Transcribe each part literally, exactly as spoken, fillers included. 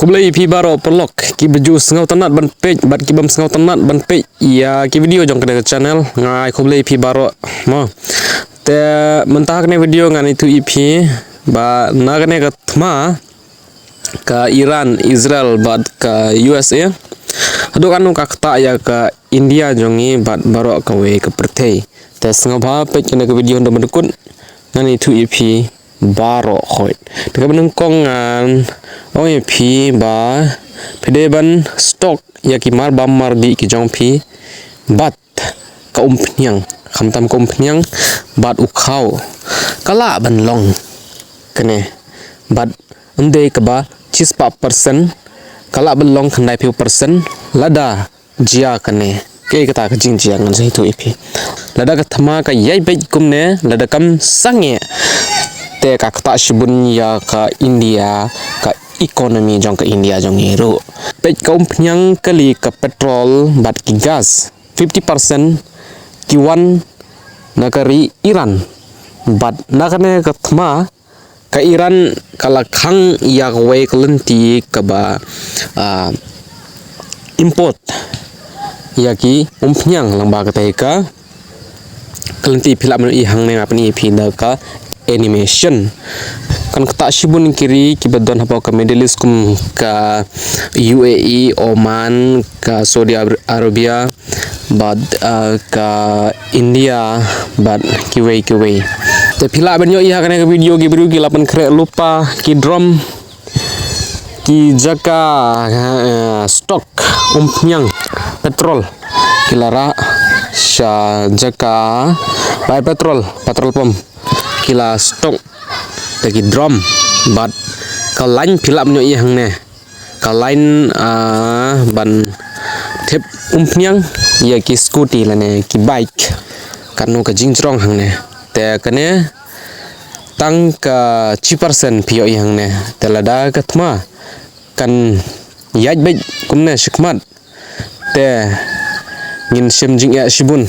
Khublei ïa phi baroh paralok, kiba ju sngewtynnat ban peit bad kibym sngewtynnat ban peit ïa ki video jong kane ka channel, nga ai khublei ïa phi baroh mo. Te mynta ha kane ka video ngan ïathuh ïa phi ba na kane ka thma ka Iran, Israel bad ka U S A haduh katno ka ktah ïa ka India jong ngi bad baroh kawei ka pyrthei. Te sngewbha peit kane ka video haduh ba kut, ngan ïathuh ïa phi baroh khoit. Te kaba nyngkong ngan ong ïa phi ba phi dei ban stock ïa ki mar bam mar dih ki jong phi bad ka umphniang, khamtam ka umphniang bad u khaw. Ka lah ban long kane bad ym dei kaba shispah percent, ka lah ban long khyndaiphew percent lada jia kane. Kaei kata ka jingjia ngan sa ïathuh ïa phi. Lada ka thma ka ïaid beit kumne, lada kam sangeh, te ka ktah shibun ïa ka India, ka economy jong ka India jong ngi ruh. Peit ka umphniang, kali ka petrol bad ki gas, fifty percent ki wan na ka ri Iran. Bad na kane ka thma ka Iran ka la khang ïa kawei ka lynti kaba, ah, import ïa ki umphniang lyngba katei ka lynti. Phi lah ban ïohi hangne, nga pyni ïa phi da ka animation. Kan ktah shibun ki ri kiba don hapoh ka Middle East kum ka U A E, Oman, ka Saudi Ar-, Arabia, bad, ah, ka India bad kiwei kiwei. Te phi lah ban ïohi ha kane ka video ki briew ki la pynkhreh lypa, ki drum, ki jaka, ah, stock umphniang petrol ki la rah sha jaka bai petrol, petrol pump, ki la stock da ki drum bad ka line phi lah ban ïohi hangne. Ka line, ah, ban thep umphniang ïa ki scooty lane ki bike. Katno ka jingjrong hangne. Te kane tang ka shi percent phi ïohi hangne. Te lada ka thma kan ïaid beit kumne shakhmat, te ngin shem jingeh shibun.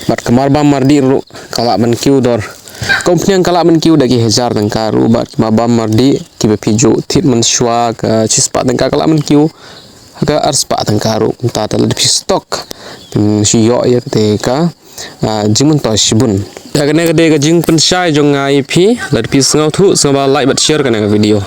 Bad ka mar bam mar dih ruh ka lah ban kiew dor. Ka umphniang ka lah ban kiew da ki hajar tyngka ruh, bad ki mar bam mar dih kiba phi ju thied mynshuwa ka shispah tyngka ka lah ban kiew ha ka arspah tyngka ruh. Kumta te lada phi stock, phin shu ïoh ïa kata ka, ah, jingmyntoi shibun. Ïa kane ka dei ka jingpynshai jong nga ïa phi. Lada phi sngewthuh, sngewbha like bad share kane ka video.